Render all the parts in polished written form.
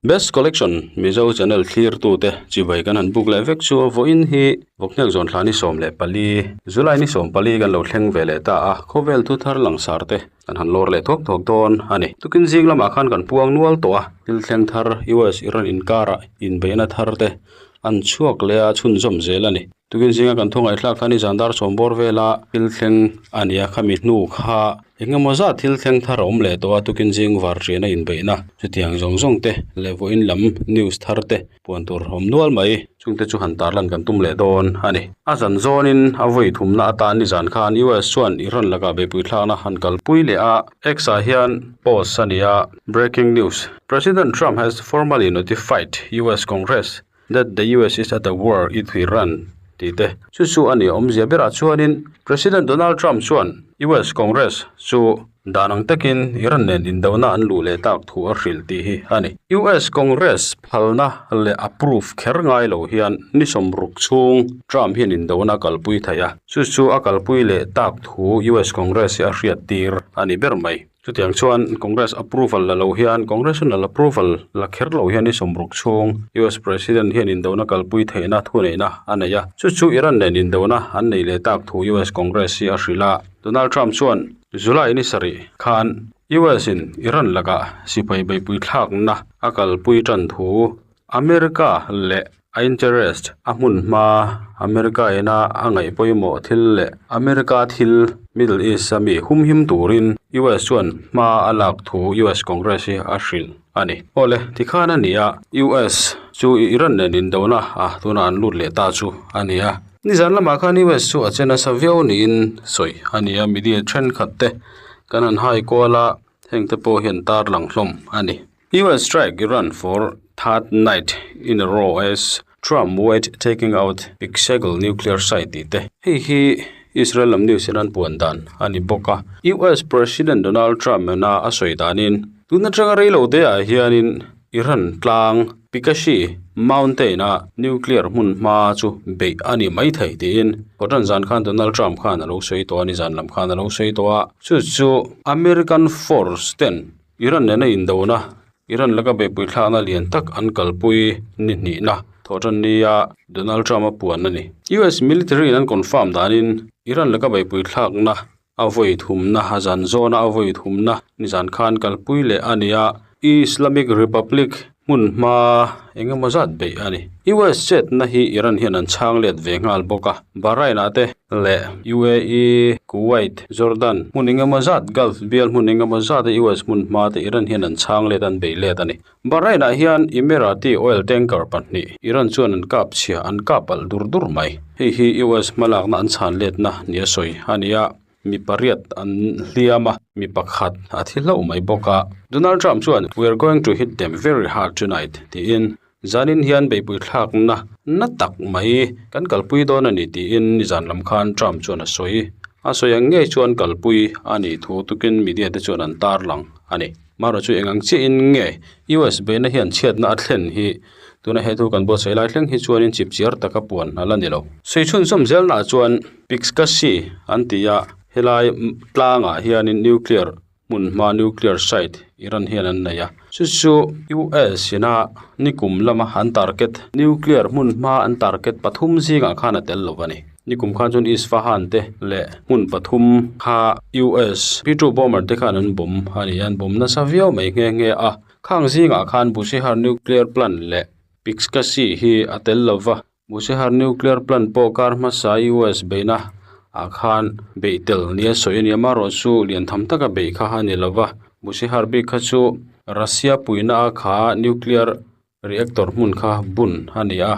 Best Collection Mizo channel thlirtute chibai kan han buk leh vek chu vawiin hi Vawkhnek zawn thla ni 14, July ni 14 kan lo thleng ve leh ta a, khawvel thu thar langsar te kan han lawr leh thuak thuak dawn a ni. Tukin zing lamah khan kan puang nual tawh a, thil thleng thar US Iran inkarah inbeihna thar te an chhuak leh a chhunzawm zel a ni. Tukin zinga kan thu ngaihthlak khan i zan dar sawm bawr vela thil thleng a ni a, khami hnu kha eng emaw zat thil thleng thar a awm leh tawh a, tukin zing var hriana inbeihna chutiang zawng zawng te leh vawiin lam news thar te puan tur awm nual mai chungte chu han tarlan kan tum leh dawn a ni. A zan zawnin a vawi thumna atan nizan khan US chuan Iran lakah beihpui thlakna han kalpui leh a, X ah hian post a ni a, Breaking news, President Trump has formally notified US Congress That the US is at a war with Iran tih te chu chu a ni awmzia berah chuanin President Donald Trump chuan US Congress chu dan ang takin Iran nen indona an luh leh tak thu a hrilh tih hi a ni. US Congress phalna leh approve kher ngai lo hian ni sawmruk chhung Trump hian indona a kalpui thei a, chu chu a kalpui leh tak thu US Congress hi a hriattir a ni ber mai. Chutiang chuan Congress approval la lo hian Congressional approval la kher lo hian i sawmruk chhung US President hian indona kalpui theihna thuneihna a nei a. Chu chu Iran nen indona an nei leh tak thu US Congress hi a hrilh a. Donald Trump chuan July ni sarih khan US in Iran lakah sipai beihpui thlakna a kalpui tan thu America leh a interest a hmun hma America ina a ngaih pawimawh thil leh America thil Middle East a mi humhim turin US chuan hma a lak thu US Congress hi a hrilh a ni. Awle tikhan a ni a, US chu Iran nen indona a tunah an lut leh ta chu a ni a. Nizan lamah khan US chu a che nasa viau niin sawi a ni a, media thenkhat te kan han hai kual a, hengte pawh hian tarlang hlawm a ni. US strike Iran for third night in a row as Trump weighed taking out Pixagle nuclear site tih te. Hei hi Israel lam news in an puan dan a ni bawk a. US President Donald Trump ena a sawi danin tun atanga reilo te ah hianin Iran tlang Pikashi Mountain a nuclear hmun hma chu beih a ni mai thei tiin Cotton zan khan Donald Trump khan a lo sawi tawh a ni zan lam khan a lo sawi tawh a. Chu chu American force ten Iran nena indona, Iran laka beihpui thlakna lian tak an kalpui ni hnihna thawhtan nia Donald Trump a puan a ni. US military in an confirm danin Iran laka beihpui thlakna a vawi thumna a zan zawna a vawi thumna nizan khan kalpui leh a ni a, Islamic Republic hmun hma eng emaw zat beih a ni. US chetna hi Iran hian an chhang let ve nghal bawk a, Bahrain ah te leh UAE, Kuwait, Jordan hmun eng emaw zat, Gulf bial hmun eng emaw zat a US hmun hma te Iran hian an chhang let an beih let a ni. Bahrain ah hian Emirati oil tanker pahnih Iran chuan an kap chhia an kap alh dur dur mai. Hei hi US hmalakna an chhan letna nia sawi a ni a. Mi pariat an hliam a, mi pakhat a thi hlauh mai bawk a. Donald Trump chuan, We are going to hit them very hard tonight, tiin zanin hian beihpui thlakna na tak mai kan kalpui dawn a ni tiin nizan lam khan Trump chuan a sawi. A sawi ang ngei chuan kalpui a nih thu tukin media te chuan an tarlang a ni. Marawh chu eng ang chiahin nge US beihna hian chhiatna a thlen hi tuna he thu kan buatsaih lai thleng hi chuanin chipchiar taka puan a la ni lo. Sawi chhunzawm zelnaah chuan Pixkasi an ti a, helai tlangah hianin nuclear hmun hma nuclear site Iran hian an nei a. Chu chu US ina nikum lama an target nuclear hmun hma an target pathum zingah khan a tel lo a ni. Nikum khan chuan Isfahan te leh hmun pathum kha US P-2 bomber te khan an bomb a ni a, an bomb nasa viau mai nghe nghe a. Khang zingah khan Bushehr nuclear plant leh Pixkasi hi a tel lo va, Bushehr nuclear plant pawh kar hmasa US beihna ah khan beih tel nia sawi a ni a, amaherawhchu lian tham taka beih kha a ni lo va, Bushehr bik kha chu Russia puihna a kha nuclear Reactor hmun kha bun a ni a,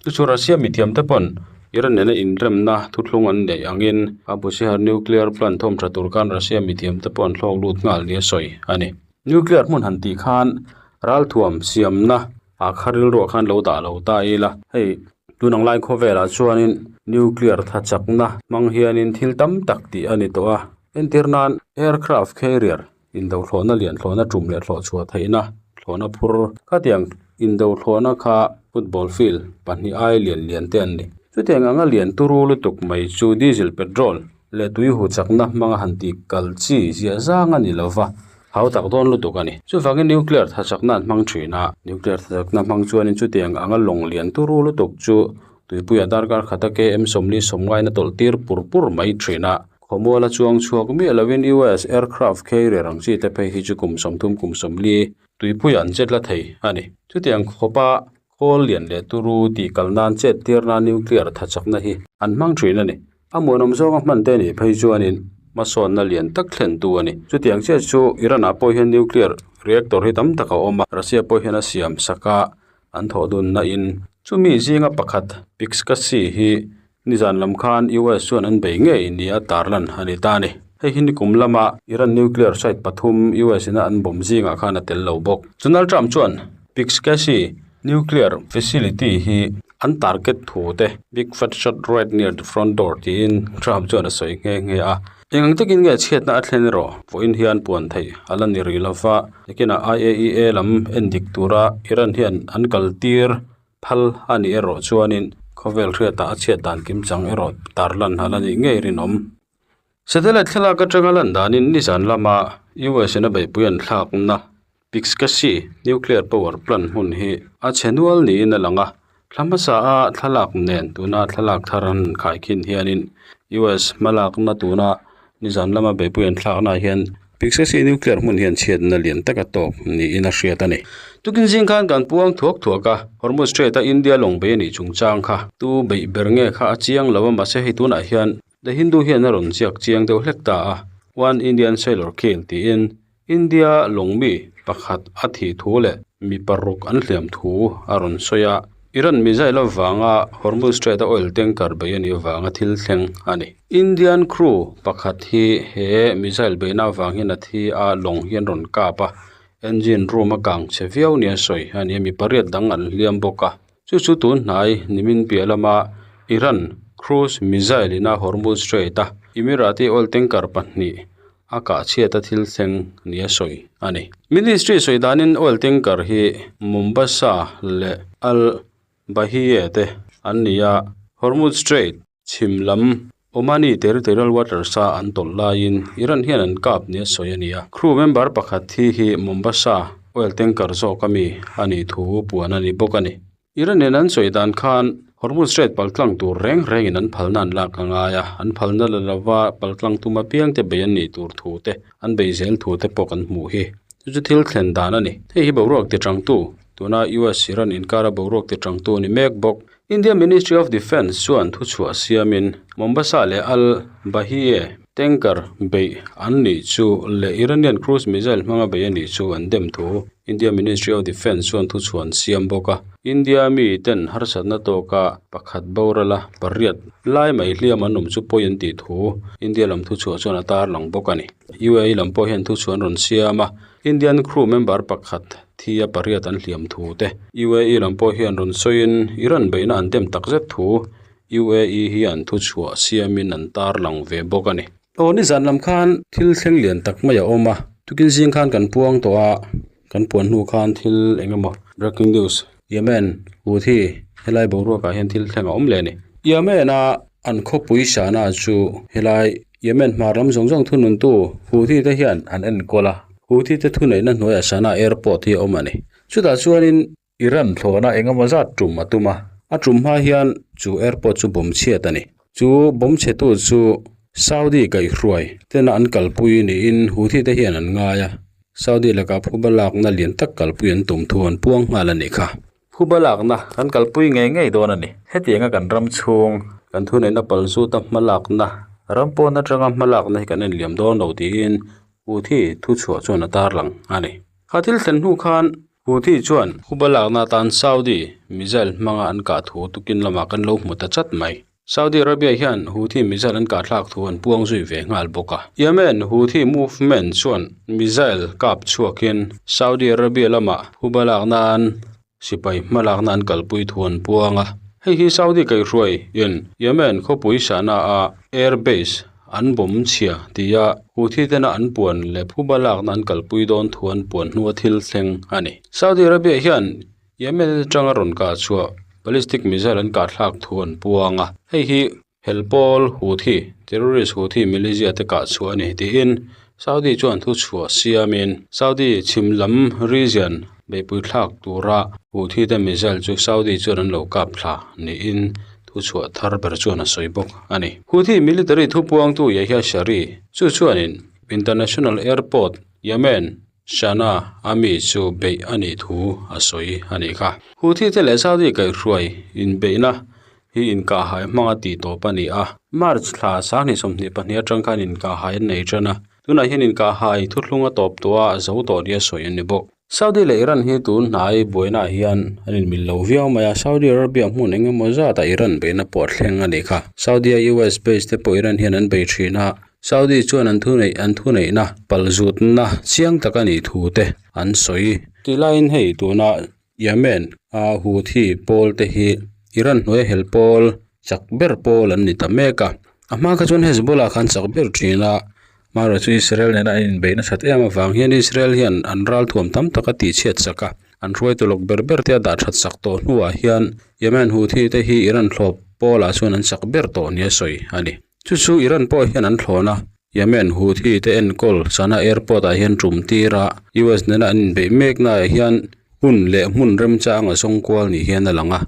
chu chu Russia mithiam te pawn Iran nena inremna thuthlung an neih angin a Bushehr nuclear plant thawm tha tur khan Russia mithiam te pawh an hlawk lut nghal nia sawi a ni. Nuclear hmun han tih khan ralthuam siamna ah kha rilruah khan lo dah lo ta ila, hei tun ang lai khawvelah chuanin nuclear tha chakna hmang hianin thil tam tak tih a ni tawh a, entir nan aircraft carrier Indo thlawhna lian thlawhna tum leh thlawh chhuah theihna thlawhna phur khatiang indo thlawhna kha football field pahnih ai lian lian te an ni. Chutiang anga lian turu lutuk mai chu diesel petrol leh tui hu chakna hmanga han tih kal chi ziah zang a ni lo va. Hautak dawn lutuk a ni. Chuvangin nuclear thachakna an hmang thin a, nuclear thachakna hmang chuanin chutiang anga lawng lian turu lutuk chu tuipuia darkar khata km 40 sawmngaina tawlh tir pur pur mai thin a. Khawmuala chuang chhuak miah lovin US aircraft carrier ang chi te phei hi chu kum 30 kum 40 tuipuiah an chet la thei a ni. Chutiang khawpa khawl lian leh turu tih kal nan chet tirna nuclear thachakna hi an hmang thin a ni. A muanawm zawnga hman te nih phei chuanin hmasawnna lian tak thlentu a ni. Chutiang chiah chu Iran-ah pawh hian nuclear reactor hi tam tak a awm a, Russia pawh hian a siam sak a, an thawh dunna in. Chumi zinga pakhat Pixkasi hi nizan lam khan US chuan an bei ngei nia tarlan a ni ta a ni. Hei hi nikum lama Iran nuclear site pathum US ina an bomb zingah khan a tel lo bawk. Donald Trump chuan Pixkasi nuclear facility hi An target thu te big fat shot right near the front door tiin Trump chuan a sawi nghe nghe a. Eng ang takin nge chhiatna a thlen erawh vawiin hian puan theih a la ni rih lova, nakinah IAEA lam en dik tura Iran hian an kal tir phal a nih erawh chuanin khawvel hriatah a chhiat dan kim chang erawh tarlan a la nih ngei rinawm. Satellite thlalak atanga lan danin nizan lama US in a beihpui an thlakna Pixkasi nuclear power plant hmun hi a chhe nual niin a lang a, thla hmasa a thlalak nen tuna thlalak thar an khaikhin hianin US hmalakna tuna nizan lama beihpui an thlakna ah hian Pixkasi nuclear hmun hian chhiatna lian tak a tawk niin a hriat a ni. Tukin zing khan kan puang thuak thuak a, Hormuz Strait a India lawng bei a nih chungchang kha tu beih ber nge kha a chiang lo a mahse hei tunah hian The Hindu hian a rawn ziak chiang deuh hlek ta a, One Indian Sailor Killed tiin India lawng mi pakhat a thih thu leh mi paruk an hliam thu a rawn sawi a. Iran missile avanga Hormuz Strait a oil tanker bei a nih avanga thil thleng a ni. Indian crew pakhat hi he missile beihna avang hian a thi a, lawng hian rawn kap a, engine room a kang chhe viau nia sawi a ni a, mi pariat dang an hliam bawk a. Chu chu tun hnai nimin piah lama Iran cruise missile ina Hormuz Strait a Emirati oil tanker pahnih a kah chhiat a thil thleng nia sawi a ni. Ministry sawi danin oil tanker hi Mombasa leh Al Bahia te an ni a, Hormuz Strait chhim lam Omani territorial waters a an tawlh laiin Iran hian an kap nia sawi a ni a. Crew member pakhat thi hi Mombasa oil tanker zawk ami a nih thu puan a ni bawk a ni. Iran in an sawi dan khan Hormuz Strait paltlang tur reng rengin an phalna an lak a ngai a, an phalna la lova paltlang tum apiang te bei an nih tur thu te, an bei zel thu te pawh kan hmuh hi. Chu chu thil thlen dan a ni. Hei hi boruak ti tangtu, tuna US-Iran inkara boruak ti tangtu a ni mek bawk. India Ministry of Defence chuan thuchhuah siamin Mombasa leh Al Bahie tanker beih an nih chu leh Iranian cruise missile hmanga beih a nih chu an dem thu India Ministry of Defence chuan thuchhuah an siam bawk a. India mi ten harsatna tawka pakhat borala pariat lai mai hliam an awm chu pawi an tih thu India lam thuchhuah chuan a tarlang bawk a ni. UAE lam pawh hian thuchhuah an rawn siam a. Indian crew member pakhat thi a pariat an hliam thu te UAE lam pawh hian rawn sawiin Iran beihna an dem tak zet thu UAE hian thuchhuah siamin an tarlang ve bawk a ni. Aw nizan lam khan thil thleng lian tak mai a awm a, tukin zing khan kan puang tawh a, kan puan hnu khan thil eng emaw breaking news Yemen Houthi helai boruakah hian thil thleng a awm leh a ni. Yemen a an khawpui Sana chu helai Yemen hmar lam zawng zawng thununtu Houthi te hian an enkawl a, Houthi te thuneihna hnuaiah Sanaa airport hi a awm a ni. Chutah chuanin Iran thlawhna engemaw zat tum a tum a, a tum hma hian chu airport chu bomb chhiat a ni. Chu bomb chhetu chu Saudi kaihhruai tena an kalpui niin Houthi te hian an ngai a, Saudi lakah phuba lakna lian tak kalpui an tum thu an puang nghal a nih kha. Phuba lakna kan kalpui ngei ngei dawn a ni. Hetianga kan ram chhung kan thuneihna pal zuta hma lakna, ram pawn atanga hma lakna hi kan enliam dawn lo tiin Houthi thuchhuah chuan a tarlang a ni. Kha thil thlen hnu khan Houthi chuan phuba lakna atan Saudi missile hmanga an kah thu tukin lamah kan lo hmu ta chat mai. Saudi Arabia hian Houthi missile an kahthlak thu an puang zui ve nghal bawk a. Yemen Houthi movement chuan missile kap chhuakin Saudi Arabia lamah phuba lak nan sipai hmalakna an kalpui thu an puang a. Hei hi Saudi kaihhruai in Yemen khawpui Sanaa a air base an bomb chhia tia Houthi tena an puan leh phuba lakna an kalpui dawn thu an puan hnua thil thleng a ni. Saudi Arabia hian Yemen atanga rawn kah chhuah ballistic missile an kah thlak thu an puang a, hei hi helpawl Houthi, terrorist Houthi militia te kah chhuah a ni tiin Saudi chuan thuchhuah siamin Saudi chhim lam region beihpui thlak tura Houthi te missile chu Saudi chuan an lo kap thla niin thuchhuah thar ber chuan a sawi bawk a ni. Houthi military thupuangtu Yahya Sari chu chuanin International Airport, Yemen, Sanaa a mi chu beih a nih thu a sawi a nih kha. Houthi te leh Saudi kaihhruai inbeihna hi inkahhai hmanga tih tawp a ni a. March thla sanghnih 22 atang khan inkahhai an nei tan a, tunah hian inkahhai thuthlung a tawp tawh a, a zo tawh nia sawi a ni bawk. Saudi leh Iran hi tun hnai buainaah hian an inmil lo viau mai a, Saudi Arabia hmun eng emaw zatah Iran beihna pawh a thleng a nih kha. Saudi-a US base te pawh Iran hian an bei thin a, Saudi chuan an thuneih an thuneihna palzutna chiang tak a nih thu te an sawi. Tih laiin hei tuna Yemen a Houthi pawl te hi Iran hnuaia hel pawl chak ber pawl an ni ta mek a. A hma kha chuan Hezbollah khan chak ber thin a, amaherawh chu Israel nena an inbeih nasat em avang hian Israel hian an ralthuam tam tak a tihchhiat sak a, an hruaitu lawk ber ber te a dah that sak tawh hnuah hian Yemen Houthi te hi Iran thlawp pawlah chuan an chak ber tawh nia sawi a ni. Chu chu Iran pawh hian an thlawn a, Yemen Houthi te enkawl Sanaa airport ah hian tum tir a, US nena an inbeih mek naah hian hun leh hmun remchang a zawng kual ni hian a lang a.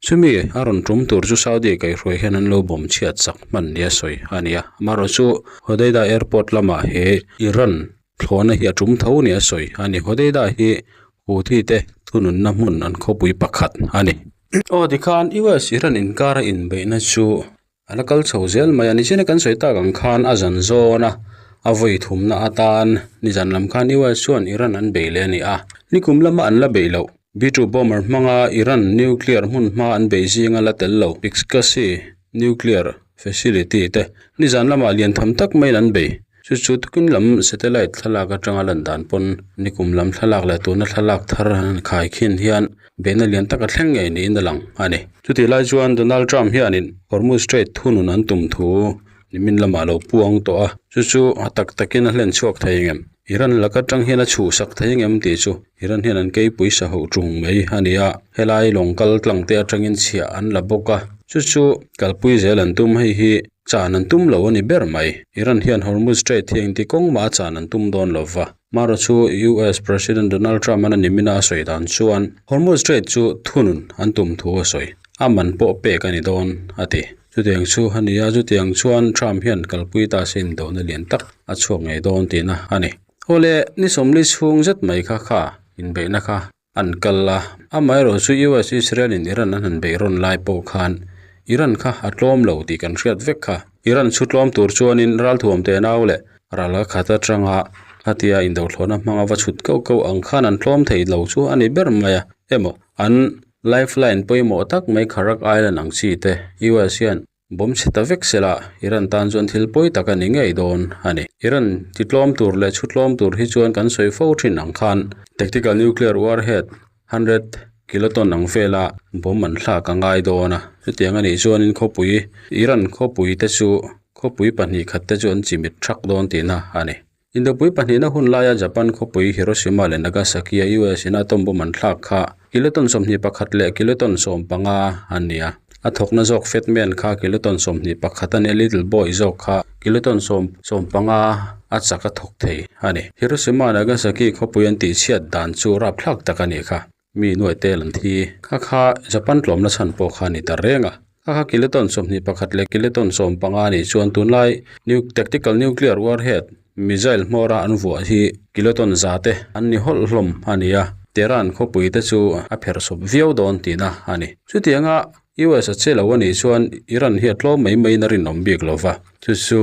Chumi a rawn tum tur chu Saudi kaihhruai hian an lo bawm chhiat sak hman nia sawi a ni a. Amaherawhchu chu Hodeida airport lamah he Iran thlawhna hi a tum tho nia sawi a ni. Hodeida hi Houthi te thununna hmun an khawpui pakhat a ni. Aw tikhan US Iran inkara inbeihna chu A la kal chho zel mai a, nichina kan sawi tak ang khan a zan zawn a, a vawi thumna atan nizan lam khan US chuan Iran an bei leh a ni a, nikum lama an la beih loh. B-2 bomber hmanga Iran nuclear hmun hma an bei zinga la tel lo Pixkasi nuclear facility te nizan lamah lian tham tak maiin an bei. Chu chu tukin lam satellite thlalak atanga lan dan pawn nikum lam thlalak leh tuna thlalak thar an khai khin hian Beihna lian tak a thleng ngei niin a lang a ni. Chutih lai chuan Donald Trump hianin Hormuz Strait thunun an tum thu nimin lamah lo puang tawh a, chu chu a tak takin a hlen chhuak thei engem? Iran laka tang hian a chhuhsak thei engem tih chu Iran hian an keipui sa hoh tung mai a ni a, helai lawng kal tlang te atangin chhiah an la bawk a, chu chu kalpui zel an tum hei hi chan an tum lo a ni ber mai. Iran hian Hormuz Strait hi engti kawng mah a chan an tum dawn lo va. Marawh chu US President Donald Trump-an a nimina a sawi dan chuan Hormuz Strait chu thunun an tum thu a sawi. A man pawh pek a ni dawn, a ti. Chutiang chu a ni a, chutiang chuan Trump hian kalpui ta se indohna lian tak a chhuak ngei dawn tihna a ni. Awle, ni 40 chhung zet mai kha kha inbeihna kha an kal a, amaherawh chu US Israel in Iran an han beih rawn lai pawh khan Iran kha a tlawm lo tih kan hriat vek kha. Iran chu tlawm tur chuanin ralthuam te nau leh ral a khat atanga khatia indothlawhna hmanga va chhut kauh kauh ang khan an tlawm thei lo chu a ni ber mai a, emaw an lifeline pawimawh tak mai Kharak Island ang chi te US hian Bawm chhe ta vek sela, Iran tan chuan thil pawi tak a ni ngei dawn a ni. Iran ti tlawm tur leh chhu tlawm tur hi chuan kan sawi fo thin ang khan Tactical Nuclear Warhead hundred kiloton ang vela bawm an thlak a ngai dawn a. Chutiang a nih chuanin khawpui Iran khawpui te chu khawpui pahnih khat te chu an chimit thak dawn tihna a ni. Indopui pahnihna hun laia Japan khawpui Hiroshima leh Nagasaki-a US in atom bomb an thlak kha kiloton 21 leh kiloton 15 an ni a. A thawkna zawk Fat Man kha kiloton 21 a nia, Little Boy zawk kha kiloton 15 a chak a thawk thei a ni. Hiroshima Nagasaki khawpui an tihchhiat dan chu rapthlak tak a nih kha. Mi nuai tel an thi. Kha kha Japan tlawmna chhan pawh kha a ni ta reng a. Kha kha kiloton 21 leh kiloton 15 a nih chuan tunlai tactical nuclear warhead missile hmawra an vuah hi kiloton za te an ni hawlh hlawm a ni a. Tehran khawpui te chu a pherh sawp viau dawn tihna a ni. Chutianga US a che lo a nih chuan Iran hi a tlawm mai maiin a rinawm bik lo va. Chu chu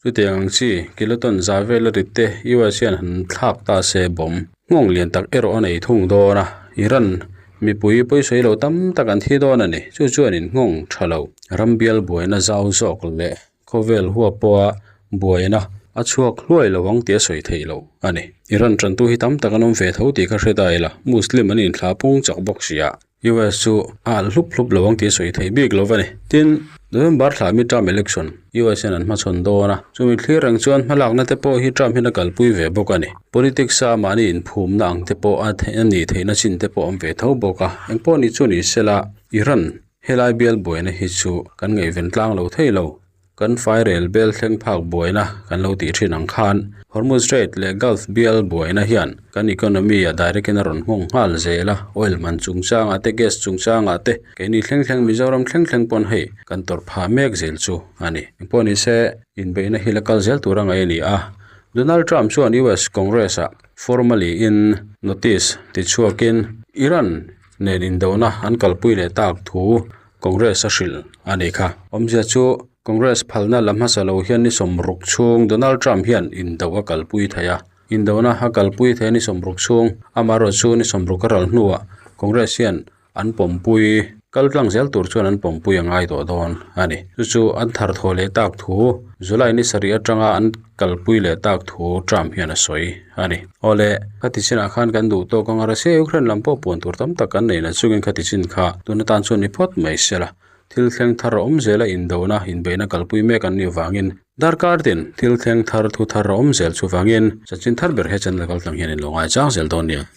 Chutiang ang chi, kiloton za vela rit te US hian han thlak ta se bawm. Nghawng lian tak erawh a nei thung dawn a, Iran mipui pawisawi lo tam tak an thi dawn a ni. Chu chuan in nghawng tha lo. Ram bial buaina zau zawk leh khawvel huap pawha buaina a chhuak hluai lo ang tih a sawi theih loh a ni. Iran tantu hi tam tak an awm ve tho tih kha hre ta ila, Muslim an inthlah pung chak bawk si a. US chu a alh hlup hlup lo ang tih a sawi theih bik lo va ni. Tin, November thla mi Trump election US hian an hmachhawn dawn a, chumi thlir reng chuan hmalakna te pawh hi Trump hian a kalpui ve bawk a ni. Politics a mahni inphumna ang te pawh a a nih theihna chin te pawh a awm ve tho bawk a, engpawh ni chu ni sela Iran helai bial buaina hi chu kan ngaihven tlang lo thei lo. Kan fairel bel thleng phak buaina kan lo tih thin ang khan Hormuz Strait leh Gulf bial buaina hian kan economy a direct in a rawn nghawng nghal zel a, oil man chungchangah te gas chungchangah te keini thleng thleng Mizoram thleng thleng pawn hei kan tawrh phah mek zel chu a ni. Engpawh nise inbeihna hi la kal zel tur a ngaih a ni a, Donald Trump chuan US Congress ah formally in notice tichhuakin Iran nen indona an kalpui leh tak thu Congress a hrilh a nih kha. Awmzia chu Congress phalna la hmasa lo hian ni sawmruk chhung Donald Trump hian indo a kalpui thei a. Indona a kalpui thei a ni sawmruk chhung, amaherawh chu ni sawmruk a ral hnuah Congress hian an pawmpui kal tlang zel tur chuan an pawmpui a ngai tawh dawn a ni. Chu chu an thar thaw leh tak thu July ni sarih atanga an kalpui leh tak thu Trump hian a sawi a ni. Awle, khati chinah khan kan duh tawk anga Russia Ukraine lam pawh puan tur tam tak kan nei la chungin khati chin kha tun atan chuan ni phawt mai sela. Thil thleng thar a awm zel a indona, inbeihna kalpui mek an nih vangin darkar tin thil thleng thar thu thar a awm zel chuvangin chanchin thar ber he channel kaltlang hian in lo ngaichang zel dawn nia.